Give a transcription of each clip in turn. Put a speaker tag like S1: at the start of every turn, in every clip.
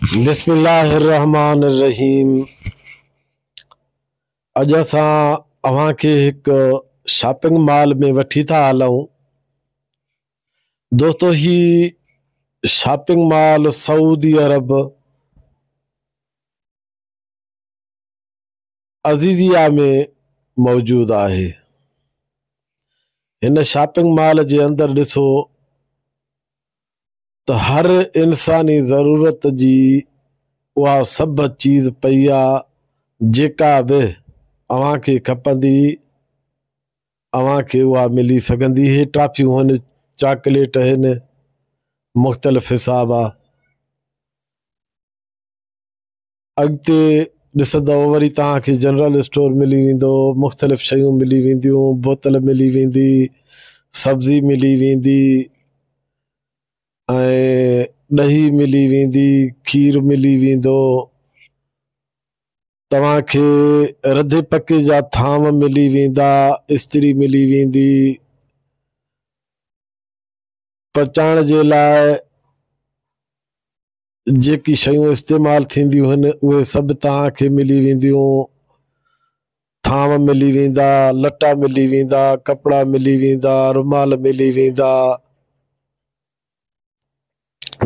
S1: بسم الله الرحمٰن الرحيم اڄ اسان اوهان کي هڪ شاپنگ مال ۾ وٺي ٿا هلون. دوستو هي شاپنگ مال سعودي عرب عزيزيه ۾ موجود آهي. هن شاپنگ مال جي اندر ڏسو ته هر انساني ضرورت جي اها سڀ چيز پئي آ جيڪا به اوهان کي کپندي اوهان کي اها ملي سگهندي. هي ٽافيون هن، چاڪليٽ هن، مختلف حساب آ. اڳتي ڏسندؤ وري توهان کي جنرل اسٽور ملي ويندو، مختلف شيون ملي وينديون، بوتل ملي ويندي، سبزي ملي ويندي ۽ ڏهي ملي ويندي، کير ملي ويندو، توهان کي رڌي پڪي جا ٿانو ملي ويندا، استري ملي ويندي، پچائڻ جي لاء جيڪي شيون استعمال ٿينديون هن اهي سڀ توهان کي ملي وينديون، ٿانو ملي ويندا، لٽا ملي ويندا، ڪپڙا ملي ويندا، رومال ملي ويندا.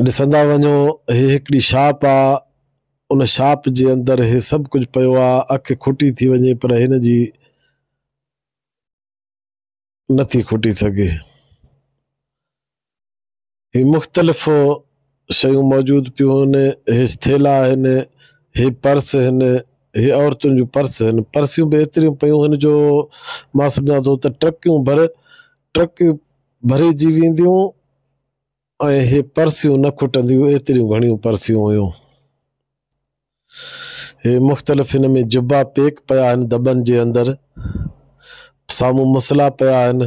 S1: ڏسندا وڃو هي هڪڙي شاپ آ، ان شاپ جي اندر هي سڀ ڪجهه پيو آ، اک کٽي ٿي وڃي پر هن جي نٿي کٽي سگهي. هي مختلف شيون موجود پيون هن، هي ٿيلها آهن، هي پرس آهن، هي عورتن جون پرس آهن، پرسيون به ايتريون پيون هن جو مان سمجهان ٿو ته ٽرڪيون ڀر ٽرڪيون ڀرجي وينديون ۽ هي پرسيون نه کٽنديون ايتريون گهڻيون پرسيون هيون. هي مختلف هن ۾ جبا پيڪ پيا آهن دٻن جي اندر، سامهون مصلا پيا آهن.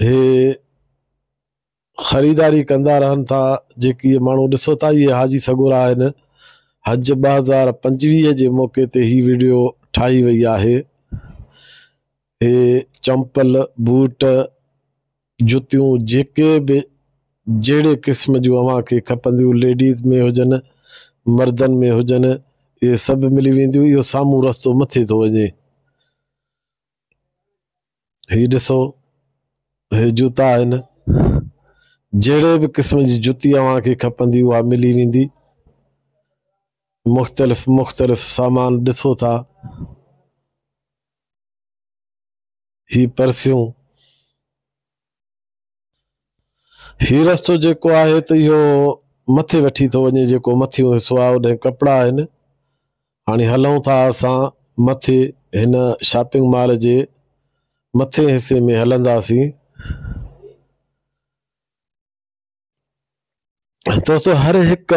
S1: هي خريداري ڪندا رهن ٿا جيڪي اهي ماڻهو ڏسو ٿا اهي حاجي سڳورا آهن. حج 2025 جي موقعي تي هي وڊيو ٺاهي وئي آهي. هي چمپل، بوٽ، جتيون جيڪي به جهڙي قسم جون اوهان کي کپنديون ليڊيز ۾ هجن مردن ۾ هجن اهي سڀ ملي وينديون. اهو سامهون رستو مٿي ٿو وڃي. هي ڏسو هي جوتا آهن، جهڙي به قسم جي جتي اوهان کي کپندي اها ملي ويندي. مختلف مختلف سامان ڏسو ٿا. هي پرسيون هي رستو جيڪو آهي ته اهو مٿي وٺي ٿو وڃي جيڪو مٿيون حصو آهي ان ڪپڙا آهن. هاڻي هلون ٿا اسان مٿي هن شاپنگ مال جي مٿين حصي ۾ هلنداسين. دوستو هر هڪ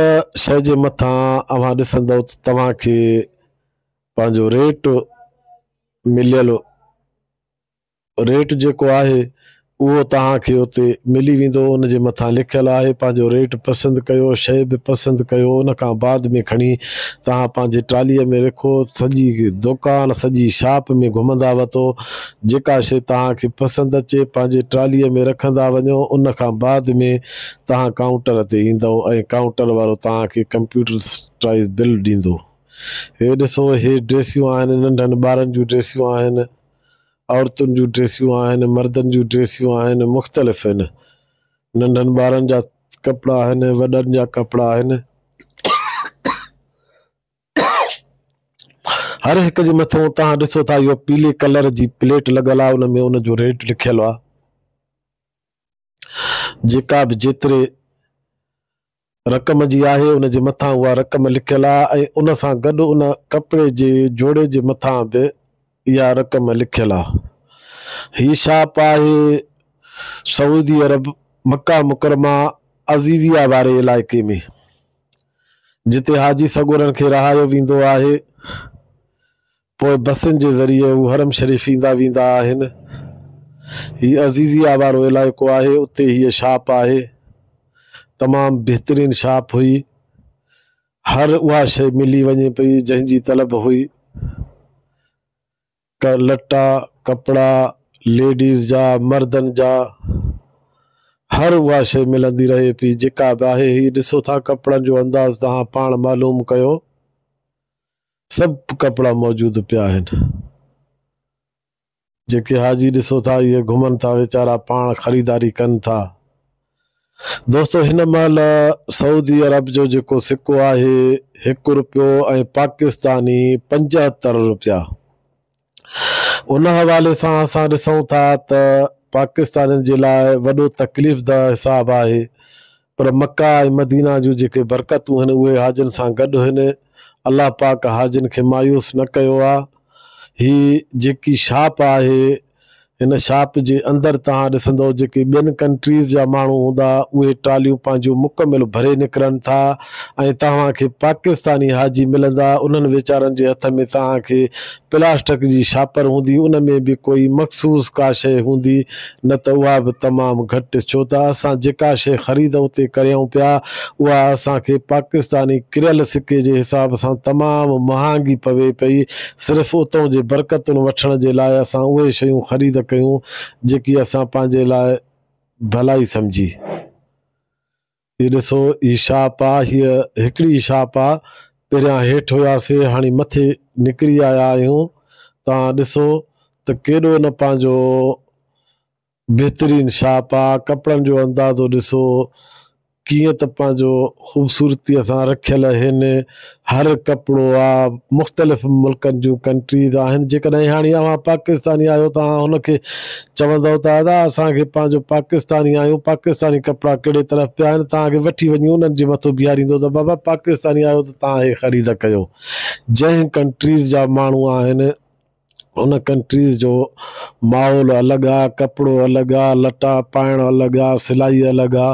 S1: شيء جي مٿان اوهان ڏسندؤ ته توهان کي پنهنجو ريٽ مليل ريٽ جيڪو آهي اهو توهان کي اتي ملي ويندو. ان جي مٿان لکيل آهي پنهنجو ريٽ پسند ڪيو، شيء به پسند ڪيو، ان کان بعد ۾ کڻي توهان پنهنجي ٽراليء ۾ رکو، سڄي دوڪان سڄي شاپ ۾ گهمندا وتو، جيڪا شيء توهان کي پسند اچي پنهنجي ٽراليء ۾ رکندا وڃو، ان کان بعد ۾ توهان ڪائونٽر تي ايندؤ ۽ ڪائونٽر وارو توهان کي ڪمپيوٽرائيز بل ڏيندو. هي ڏسو هي ڊريسيون آهن، ننڍن ٻارن جون ڊريسيون آهن، عورتن جون ڊريسيون آهن، مردن جون ڊريسيون آهن، مختلف آهن. ننڍن ٻارن جا ڪپڙا آهن، وڏن جا ڪپڙا آهن. هر هڪ جي مٿو توهان ڏسو ٿا اهو پيلي ڪلر جي پليٽ لڳل آهي، ان ۾ ان جو ريٽ لکيل آهي. جيڪا به جيتري رقم جي آهي ان جي مٿان اها رقم لکيل آهي ۽ ان سان گڏ ان ڪپڙي جي جوڙي جي مٿان به اها رقم لکيل آهي. هي شاپ آهي سعودي عرب مڪه مڪرمه عزيزيه واري علائقي ۾ جتي حاجي سڳورن کي رهايو ويندو آهي. پوء بسن جي ذريعي هو حرم شريف ايندا ويندا آهن. هي عزيزيه وارو علائقو آهي اتي هيء شاپ آهي. تمام بهترين شاپ هئي. هر اها شيء ملي وڃي پئي جنهن جي طلب هئي. لٽا، ڪپڙا، ليڊيز جا، مردن جا، هر اها شيء ملندي رهي پئي جيڪا به آهي. هي ڏسو ٿا ڪپڙن جو انداز توهان پاڻ معلوم ڪيو. سڀ ڪپڙا موجود پيا آهن. جيڪي حاجي ڏسو ٿا اهي گهمن ٿا ويچارا پاڻ خريداري ڪن ٿا. دوستو هن مهل سعودي عرب جو جيڪو سڪو آهي هڪ روپيو ۽ پاڪستاني 75 روپيا. ان حوالي سان اسان ڏسون ٿا ته پاڪستانين جي لاء وڏو تڪليف ده حساب آهي پر مڪه ۽ مدينه جون جيڪي برڪتون هن اهي حاجين سان گڏ هن. الله پاڪ حاجين کي مايوس نه ڪيو آ. هي جيڪي شاپ آهي هن شاپ جي اندر توهان ڏسندو جيڪي ٻين ڪنٽريز جا ماڻهو هوندا اهي ٽراليون پنهنجون مڪمل ڀري نڪرن ٿا ۽ توهان کي پاڪستاني حاجي ملندا انهن ويچارن جي هٿ ۾ توهان کي پلاسٽڪ جي شاپر هوندي ان ۾ به ڪوئي مخصوص ڪا شيء هوندي نه ته اها به تمام گهٽ ڇو ته اسان جيڪا شيء خريد اتي ڪريون پيا اها اسان کي پاڪستاني ڪريل سڪي جي حساب سان تمام مهانگي پوي پئي صرف اتون جي برڪتن وٺڻ جي لاء اسان اهي شيون خريد ڪيون جيڪي اسان پنهنجي لاء ڀلائي سمجهي. هي ڏسو هي شاپ آ، هيء هڪڙي شاپ آ، پهريان هيٺ هياسي هاڻي مٿي نڪري آيا آهيون، توهان ڏسو ته ڪيڏو نه پنهنجو بهترين شاپ آ، ڪپڙن جو اندازو ڏسو ڪيئن ته پنهنجو خوبصورتيء سان رکيل هن، هر ڪپڙو آ، مختلف ملڪن جون ڪنٽريز آهن، جيڪڏهن هاڻي اوهان پاڪستاني آهيو ته اوهان هن کي چوندؤ ته ادا اسان کي پنهنجو پاڪستاني آهيون پاڪستاني ڪپڙا ڪهڙي طرف پيا آهن توهان کي وٺي وڃي انهن جي مٿو بيهاريندو ته بابا پاڪستاني آهيو ته توهان هي خريد ڪيو جنهن ڪنٽريز جا ماڻهو آهن ان ڪنٽريز جو ماحول الڳ آ ڪپڙو الڳ آ لٽا پائڻ الڳ آ سلائي الڳ آ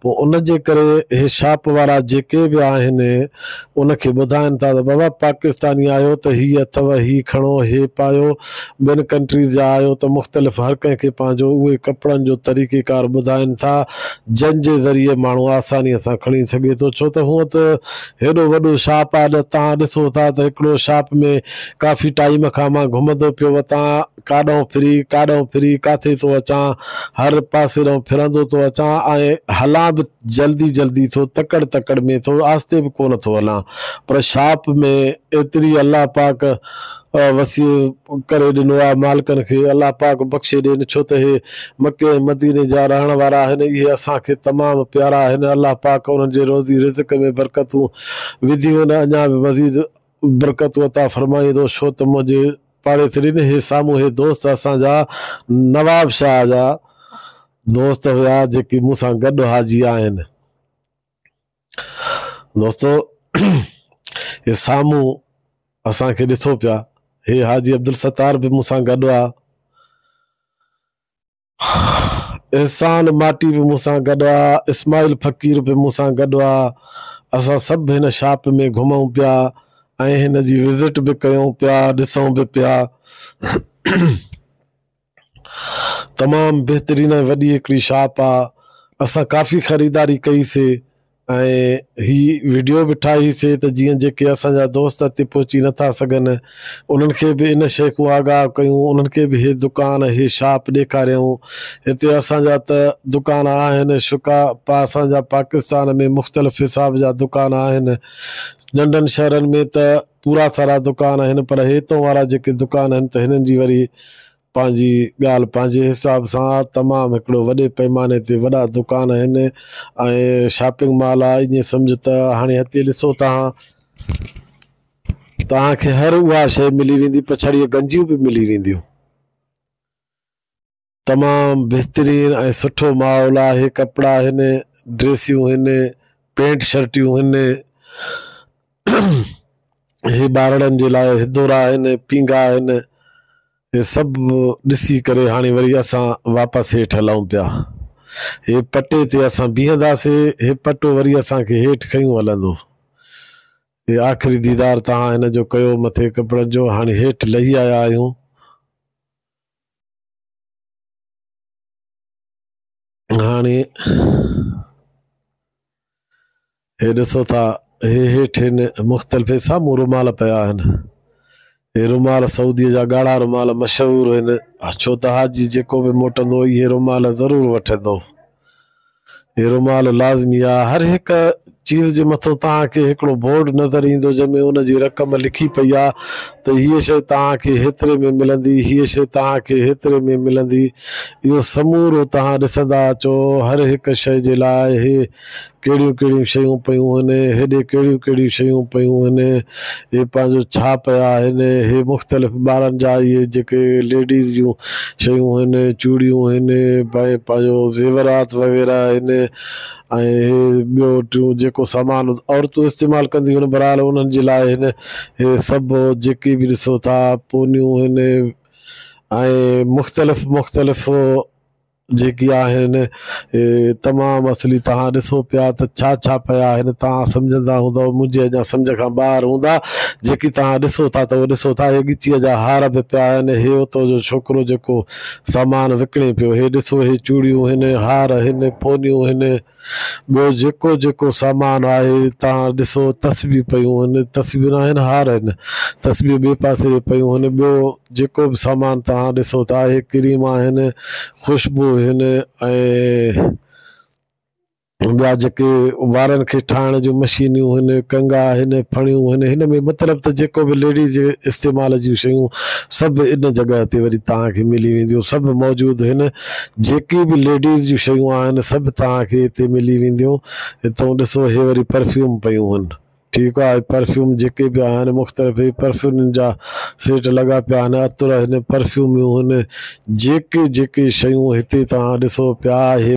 S1: پوء ان جي ڪري هي شاپ وارا جيڪي به آهن ان کي ٻڌائن ٿا ته بابا پاڪستاني آهيو ته هي اٿو هي کڻو هي پايو ٻين ڪنٽريز جا آهيو ته مختلف هر ڪنهن کي پنهنجو اهي ڪپڙن جو طريقي ڪار ٻڌائن ٿا جن جي ذريعي ماڻهو آساني سان کڻي سگهي ٿو ڇو ته هونء ته هيڏو وڏو شاپ آ توهان ڏسو ٿا ته هڪڙو شاپ ۾ ڪافي ٽائيم کان مان گهمندو پيو وتان، ڪاڏانهن ڦري، ڪاڏانهن ڦري، ڪاٿي ٿو اچان، هر پاسي ڏانهن ڦرندو ٿو اچان ۽ هلان به جلدي جلدي ٿو، تڪڙ تڪڙ ۾ ٿو، آهستي به ڪونه ٿو هلان. پر شاپ ۾ ايتري الله پاڪ وسيع ڪري ڏنو آ مالڪن کي الله پاڪ بخشي ڏين ڇو ته هي مڪي ۽ مديني جا رهڻ وارا آهن اهي اسان کي تمام پيارا آهن الله پاڪ انهن جي روزي رزق ۾ برڪتون وڌيون اڃا به مزيد برڪتون عطا فرمائيندو ڇو ته منهنجي پاڙيسرين هي سامهون هي دوست اسان جا نواب شاهه جا دوست هيا جيڪي مون سان گڏ حاجي آهن دوستو هي سامهون اسان کي ڏسو پيا هي حاجي عبدالستار به مون سان گڏ آ. احسان ماٽي به مون سان گڏ آ، اسماعيل فقير به مون سان گڏ آ، اسان سڀ هن شاپ ۾ گهمون پيا ۽ هن جي وزٽ به ڪيون پيا، ڏسون به پيا. تمام بهترين ۽ وڏي هڪڙي شاپ آ، اسان ڪافي خريداري ڪئي سي. ۽ هي وڊيو به ٺاهي سي ته جيئن جيڪي اسان جا دوست اتي پهچي نٿا سگهن انهن کي به ان شيء کان آگاهه ڪيون انهن کي به هي دڪان هي شاپ ڏيکاريون هتي اسان جا ته دڪان آهن شڪا اسان جا پاڪستان ۾ مختلف حساب جا دڪان آهن ننڍن شهرن ۾ ته پورا سارا دڪان آهن پر هتون وارا جيڪي دڪان آهن ته هنن جي وري پنهنجي ڳالهه پنهنجي حساب سان آ تمام هڪڙو وڏي پيماني تي وڏا دڪان آهن ۽ شاپنگ مال آ ائين سمجهه ته هاڻي هتي ڏسو توهان توهان کي هر اها شيء ملي ويندي پڇاڙيء گنجيون به ملي وينديون تمام بهترين ۽ سٺو ماحول آهي ڪپڙا آهن ڊريسيون آهن پينٽ شرٽيون آهن هي ٻارڙن جي لاء هدورا آهن پينگها آهن هي سڀ ڏسي ڪري هاڻي وري اسان واپس هيٺ هلون پيا. هي پٽي تي اسان بيهنداسي، هي پٽو وري اسان کي هيٺ کنيون هلندو. هي آخري ديدار توهان هن جو ڪيو مٿي ڪپڙن جو، هاڻي هيٺ لهي آيا آهيون. هاڻي هي ڏسو ٿا هي هيٺ هن مختلف سامهون رومال پيا آهن. هي رومال سعودي جا ڳاڙها رومال مشهور آهن ڇو ته حاجي جيڪو به موٽندو اهي رومال ضرور وٺندو. هي رومال لازمي آ. هر هڪ چيز جي مٿو توهان کي هڪڙو بورڊ نظر ايندو جنهن ۾ ان جي رقم لکي پئي آ ته هيء شيء توهان کي هيتري ۾ ملندي، هيء شيء توهان کي هيتري ۾ ملندي. اهو سمورو توهان ڏسندا اچو هر هڪ شيء جي لاء هي ڪهڙيون ڪهڙيون شيون پيون هن، هيڏي ڪهڙيون ڪهڙيون شيون پيون هن، هي پنهنجو ڇا پيا آهن، هي مختلف ٻارن جا اهي جيڪي ليڊيز جون شيون هن، چوڙيون هن، پنهنجو زيورات وغيره آهن ۽ هي ٻيو ٽيون جيڪو سامان عورتون استعمال ڪنديون هن بهرحال انهن جي لاء هن هي سڀ جيڪي به ڏسو ٿا پونيون هن ۽ مختلف مختلف جيڪي آهن اهي تمام اصلي توهان ڏسو پيا ته ڇا ڇا پيا آهن توهان سمجهندا هوندؤ منهنجي اڃا سمجهه کان ٻاهر هوندا جيڪي توهان ڏسو ٿا ته اهو ڏسو ٿا هي ڳچيء جا هار به پيا آهن هي اتو جو ڇوڪرو جيڪو سامان وڪڻي پيو هي ڏسو هي چوڙيون هن هار هن پونيون هن ٻيو جيڪو جيڪو سامان آهي توهان ڏسو تسبيح پيون هن تسبيح نه آهن هار آهن تسبيح ٻئي پاسي پيون هن ٻيو جيڪو به سامان توهان ڏسو ٿا اهي ڪريم آهن خوشبو هن ۽ ٻيا جيڪي وارن کي ٺاهڻ جون مشينيون هن ڪنگا آهن ڦڻيون هن هن ۾ مطلب ته جيڪو به ليڊيز جي استعمال جون شيون سڀ ان جڳهه تي وري توهان کي ملي وينديون سڀ موجود هن جيڪي به ليڊيز جون شيون آهن سڀ توهان کي هتي ملي وينديون. هتئون ڏسو هي وري پرفيوم پيون هن. ٺيڪ آهي پرفيوم جيڪي به آهن مختلف هي پرفيومن جا سيٽ لڳا پيا آهن عطر آهن پرفيوميون هن جيڪي جيڪي شيون هتي توهان ڏسو پيا هي.